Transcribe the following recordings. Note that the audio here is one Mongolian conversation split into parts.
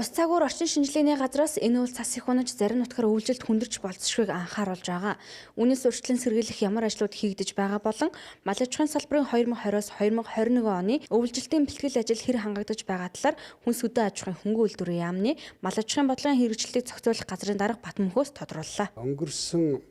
Ус цагуур орчин шинжилгээний газраас энэ үйл цас их унаж зарим нутгаар өвлжилт хүндэрч болзошгүйг анхааруулж байгаа. Үүнээс урьдчилан сэргийлэх ямар ажлууд хийгдэж байгаа болон мал аж ахуйн салбарын 2020-оос 2021 оны өвлжилтийн бэлтгэл ажил хэр хангагдаж байгаа талаар хүнс хөдөө аж ахуйн хөнгөн үйлдвэрийн яамны мал аж ахуйн бодлогын хэрэгжилтийг зохицуулах газрын дарга Батмөнхөөс тодрууллаа. Өнгөрсөн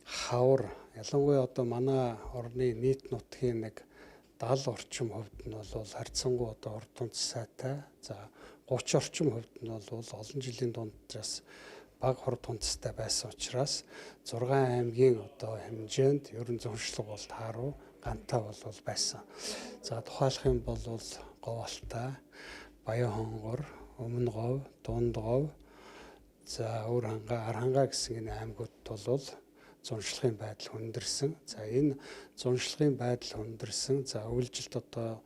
хавар ялангуяа одоо манай орны нийт нутгийн нэг 70 орчим хувьд нь бол харьцангуй одоо урд дунд сайтай. За 30 орчим хувьд нь бол олон жилийн дунджаас бага хурд тунцтай байсан учраас 6 аймгийн одоо хэмжээнд ерөн зуршлаг бол тааруу гантай бол байсан. За тухайлах юм бол Говьалтай, Баян хонгор, Өмнө Говь, Дунд Говь, за Өвөр ханга, Арханга гэсэн энэ аймагуд бол зуншлагын байдал хүндэрсэн. За энэ зуншлагын байдал хүндэрсэн. За өвлжилт одоо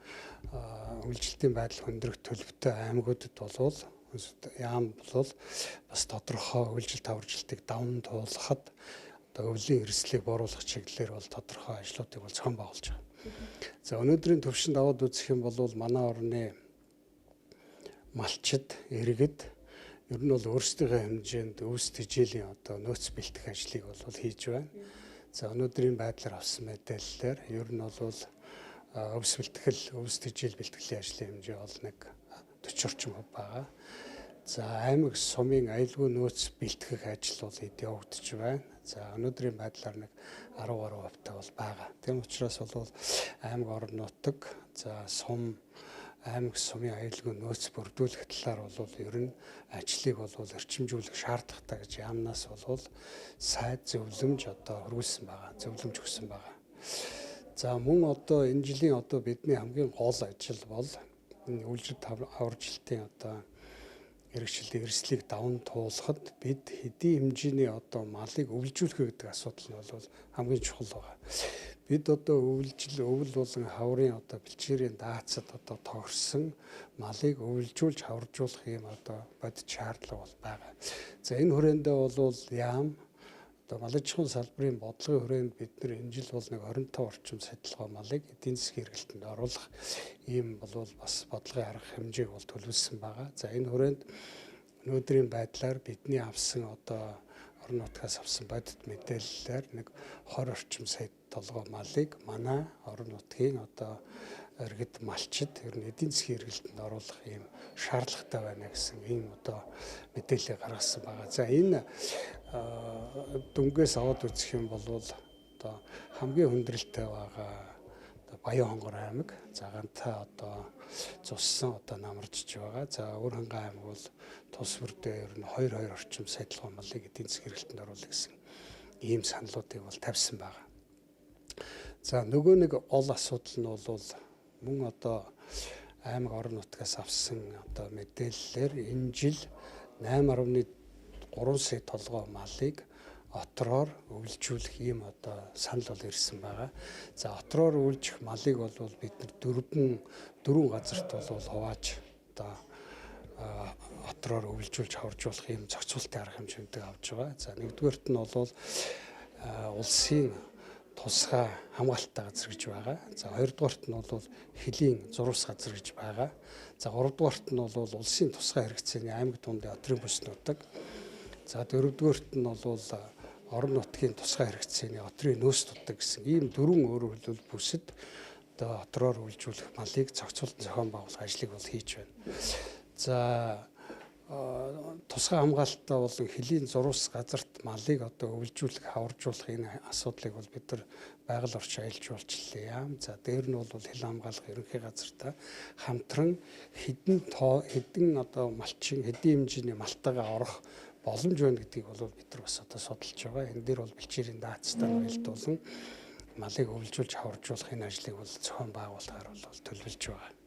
өвлжилтийн байдал хүндрэх төлөвтэй аймагуудад болвол яам бол бас тодорхой өвлжилт аваржилтыг даван туулахад одоо өвлийн эрсдлийг бууруулах чиглэлээр бол тодорхой ажлуудыг бол зохион байгуулж байгаа. За өнөөдрийн төвшөнд аваад үзэх юм бол манай орны малчид, иргэд ер нь бол өөрсдийнхөө хэмжээнд өвс тэжээлийн одоо нөөц бэлтгэх ажлыг бол хийж байна. За өнөөдрийн байдлаар авсан мэдээллээр ер нь бол өвс бэлтгэл, өвс тэжээл бэлтгэлийн ажлын хэмжээ бол нэг 40 орчим хувь байгаа. За аймаг сумын аюулгүй нөөц бэлтгэх ажил бол эд явагдаж байна. За өнөөдрийн байдлаар нэг 10 гаруй хувьтай бол байгаа. Тийм учраас бол аймаг орон нутаг, за сум аймаг сумын аюулгүй нөөц бүрдүүлэх талаар бол ер нь ажлыг бол эрчимжүүлэх шаардлагатай гэж яамнаас бол сайд зөвлөмж одоо хөрвүүлсэн байгаа, зөвлөмж өгсөн байгаа. За мөн одоо энэ жилийн одоо бидний хамгийн гол ажил бол энэ үйлчлэл аваржилтын одоо эрхчлэлийн эрсдлийг даван туулахад бид хэдийн хэмжээний одоо малыг өвлжүүлэх гэдэг асуудал нь бол хамгийн чухал байгаа. Бид одоо өвлжил, өвөл болон хаврын одоо бэлчээрийн даацад одоо тохирсон малыг өвлжүүлж хаваржуулах юм одоо бодит шаардлага бол байгаа. За энэ хүрээндээ бол яам одоо мал аж ахуйн салбарын бодлогын хүрээнд бид нар энэ жил бол нэг 25 орчим сахилгаа малыг эдийн засгийн хэрэглэлтэнд оруулах ийм бол бас бодлогын арга хэмжээг бол төлөвлөсөн байгаа. За энэ хүрээнд өнөөдрийн байдлаар бидний авсан одоо орон нутгаас авсан бодит мэдээллээр нэг 20 орчим сая толгой малыг манай орон нутгийн одоо иргэд малчид ер нь эдийн засгийн хэрэглэлтэнд оруулах ийм шаардлагатай байна гэсэн ийм одоо мэдээлэл гаргасан байгаа. За энэ дүнгээс аваад үзэх юм бол одоо хамгийн хүндрэлтэй байгаа одоо Баян хонгор аймаг, за гантай одоо цуссан одоо намарчж байгаа. За Өвөр хангай аймаг бол тус бүрдээ ер нь 2-2 орчим сахилгын малыг эдийн засгийн хэрэглэлтэнд оруулах гэсэн ийм саналуудыг бол тавьсан байгаа. За нөгөө нэг гол асуудал нь бол мөн одоо аймаг орон нутгаас авсан одоо мэдээллээр энэ жил 8.3 сая толгой малыг отроор өвлжүүлэх ийм одоо санал бол ирсэн байгаа. За отроор өвлжих малыг бол бид нар дөрвөн газарт бол хувааж одоо отроор өвлжүүлж хаваржуулах ийм зохицуултын арга хэмжээндээ авч байгаа. За нэгдүгээрт нь бол улсын тусгай хамгаалттай газар гэж байгаа. За хоёрдугаарт нь бол хөлийн зурвас газар гэж байгаа. За гуравдугаарт нь бол улсын тусгай хэрэгцээний аймаг дундын отрын бүс нутаг. За дөрөвдүгээрт нь бол орон нутгийн тусгай хэрэгцээний отрын нөөц нутаг гэсэн ийм дөрвөн өөрөөр хэлбэл бүсэд одоо отроор үйлжүүлэх малыг зохицуулан зохион байгуулах ажлыг бол хийж байна. За тусгай хамгаалттай болон хөлийн зурвас газарт малыг одоо өвлжүүлэх, хаваржуулах энэ асуудлыг бол бид нар байгаль орчин аялал жуулчлалын яам. За дээр нь бол хил хамгаалах ерөнхий газартай хамтран хэдэн одоо малчин хэдийн хэмжээний малтайгаа орох боломж байна гэдгийг бол бид нар бас одоо судалж байгаа. Энэ дээр бол бэлчээрийн даацтай ноёлдуулан малыг өвлжүүлж хаваржуулах энэ ажлыг бол зохион байгуулахаар бол төлөвлөж байгаа.